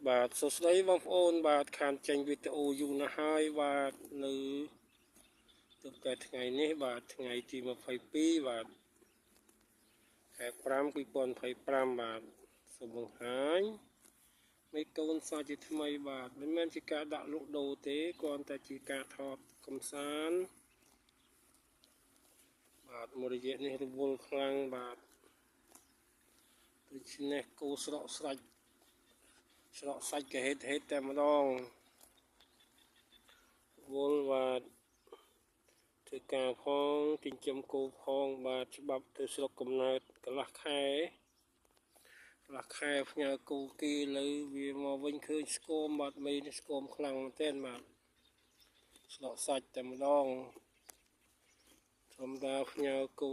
បាទសួស្តីបងប្អូនបាទខានចេញវីដេអូយូរណាស់ហើយបាទនៅទើបតែថ្ងៃនេះបាទថ្ងៃទី22បាទខែ5 2025បាទសូមបង្ហាញមេកូនសាជាថ្មីបាទមិនមែនជាការដាក់លក់ដូរទេគ្រាន់តែជាការថតកំសាន្តបាទមួយរយៈនេះរវល់ខ្លាំងបាទដូច្នេះគោស្រកស្រាច់ស្រកសាច់កហេតុហេតុតែម្ដងវល់បាទធ្វើការផងចិញ្ចឹមគោផងបាទច្បាប់ទៅស្រុកកំណើតកន្លះខែផ្ញើគោគេលើវាមកវិញឃើញស្គមបាទមេនេះស្គមខ្លាំងមែនទែនបាទស្រកសាច់តែម្ដងធម្មតាផ្ញើគោ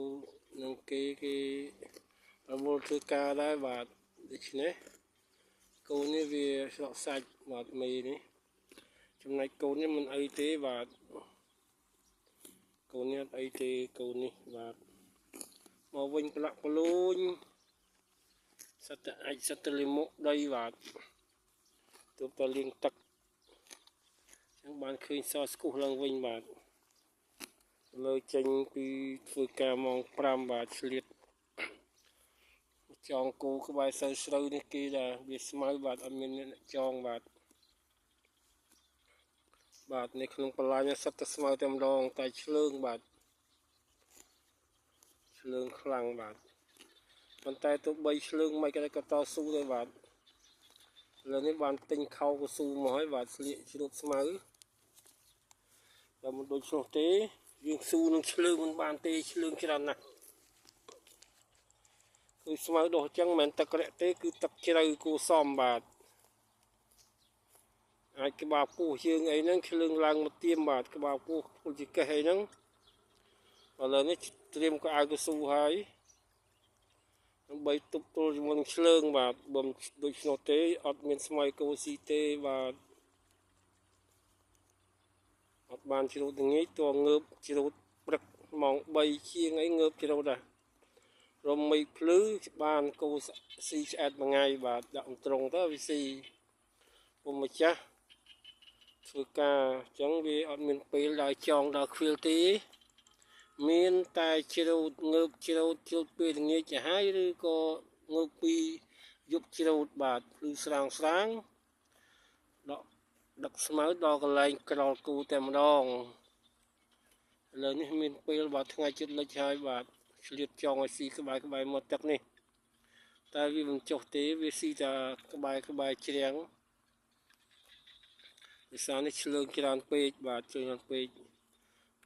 នឹងគេគេរវល់ធ្វើការដែរបាទដូច្នេះគោនេះវាស្រកសាច់បាទមេនេះចំណែកគោនេះមិនអីទេបាទគោនេះអត់អីទេគោនេះបាទមកវិញប្រឡាក់ប្រលូញសត្វតែអាចសត្វតែលិមុខដីបាទទើបតែលាងទឹកចឹងបានឃើញសស្គុះឡើងវិញបាទលើចេញពីធ្វើការម៉ោង5បាទឆ្លៀតចងគោក្បែរស្រូវស្រូវនេះគេដែរវាស្មៅបាទអត់មានអ្នកចងបាទបាទនៅក្នុងបន្លាយនេះសុទ្ធតែស្មៅតែម្ដងតែឆ្លើងបាទឆ្លើងខ្លាំងបាទប៉ុន្តែទោះបីឆ្លើងមិនក៏តស៊ូដែរបាទលើនេះបានទិញខោកស៊ូមកហើយបាទស្លៀកជ្រូកស្មៅតែមិនដូចនោះទេយើងស៊ូនឹងឆ្លើងមិនបានទេឆ្លើងច្រើនណាស់គឺស្មៅដុះអញ្ចឹងមិនមែនទឹករាក់ទេគឺទឹកជ្រៅគួរសមបាទអាចក្បាលពោះជើងអីហ្នឹងឆ្លើងឡើងមកទៀមបាទក្បាលពោះពុលជាកេះអីហ្នឹងឥឡូវនេះត្រៀមកៅអៅកស៊ូហើយដើម្បីទប់ទល់ជាមួយនឹងឆ្លើងបាទបើមិនដូច្នោះទេអត់មានស្មៅគោស៊ីទេបាទអត់បានជ្រូតងាយតងើបជ្រូតព្រឹកម៉ោង3ជាងអីងើបជ្រូតដែររំមីភ្លឺបានគោស៊ីឆ្អែតមួយថ្ងៃបាទដាក់ត្រង់ទៅវាស៊ីពុំម្ចាស់ធ្វើការអញ្ចឹងវាអត់មានពេលដល់ចងដល់ខ្វៀលទេមានតែជ្រូតងើបជ្រូតជ្រូតពេលល្ងាចទៅហើយឬក៏ងើបពីយប់ជ្រូតបាទភ្លឺស្រាងស្រាងដកដឹកស្មៅដល់កន្លែងក្រោលគូតែម្ដងឥឡូវនេះមានពេលបាទថ្ងៃជិតលិចហើយបាទឆ្លៀតចងឲ្យស៊ីក្បែរក្បែរមាត់ទឹកនេះតែវាមិនចុះទេវាស៊ីតែក្បែរក្បែរជ្រាំងភាសានេះឆ្លើងច្រើនពេកបាទច្រើនពេក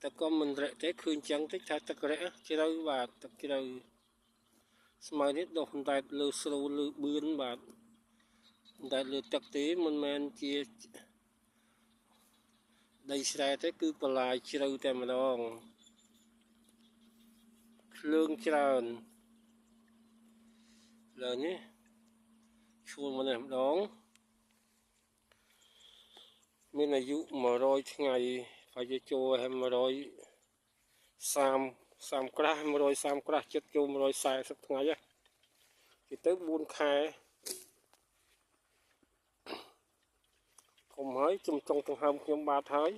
តែក៏មិនរែកទេឃើញចឹងតិចថាទឹករែកជ្រៅបាទទឹកជ្រៅស្មៅនេះដុះតែលើស្រូវលើបឿនបាទតែលើទឹកទេមិនមែនជាដីស្រែទេគឺបន្លាយជ្រៅតែម្ដងឆ្លើងច្រើនលើនេះឈួលមកនេះម្ដងមានអាយុ100ថ្ងៃហើយចូលឲ្យ130ក្រាស់130ក្រាស់ចិត្តចូល140ថ្ងៃហ៎គេទៅ4ខែធំហើយជំចុងដង្ហើមខ្ញុំបាទហើយ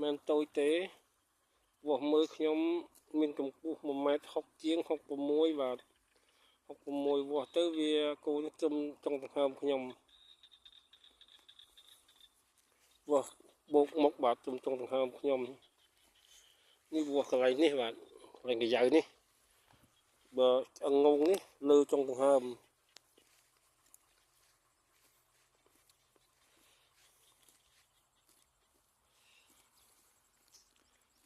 មិនតូចទេវាស់មើលខ្ញុំមានកម្ពស់1ម៉ែត្រ60ជាង66បាទ66វាស់ទៅវាគោនេះត្រឹមចុងដង្ហើមខ្ញុំវាស់បោកមុខបាទត្រឹមចុងដង្ហើមខ្ញុំនេះវាស់កន្លែងនេះបាទកន្លែងកាយ៉ៅនេះបើឆ្អឹងងងនេះលើចុងដង្ហើម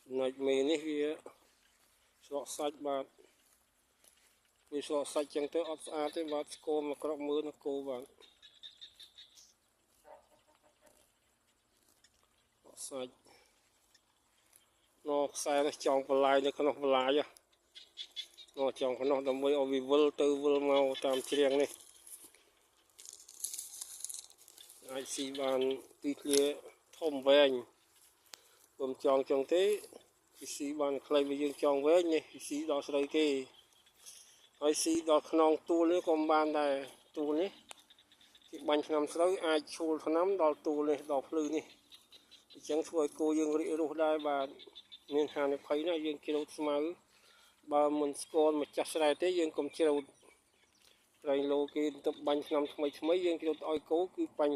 ចំណែកមេនេះវាស្រកសាច់បាទវាស្រកសាច់ចឹងទៅអត់ស្អាតទេបាទស្គមមកក្រក់មើលនៅគោបាទសាច់ណខ្សែនេះចង់បន្លាយនៅក្នុងបន្លាយណចង់ក្នុងដើម្បីឲ្យវាវិលទៅវិលមកតាមជ្រាងនេះអាចស៊ីបានទីធ្លាធំវែងបើមិនចង់ចឹងទេវាស៊ីបានខ្លីបើយើងចង់វែងនេះវាស៊ីដល់ស្រូវគេហើយស៊ីដល់ខ្នងទួលនេះក៏មិនបានដែរទួលនេះ គេបាញ់ថ្នាំស្រូវអាចឈួលថ្នាំដល់ទួលនេះដល់ភ្លឺនេះអញ្ចឹងធ្វើឲ្យគោយើងរីករស់ដែរបាទមានហានិភ័យណាស់យើងច្រូតស្មៅបើមិនស្គាល់ម្ចាស់ស្រែទេយើងកុំច្រូតក្រែងលោគេទៅបាញ់ថ្នាំថ្មីថ្មីយើងច្រូតឲ្យគោគឺបញ្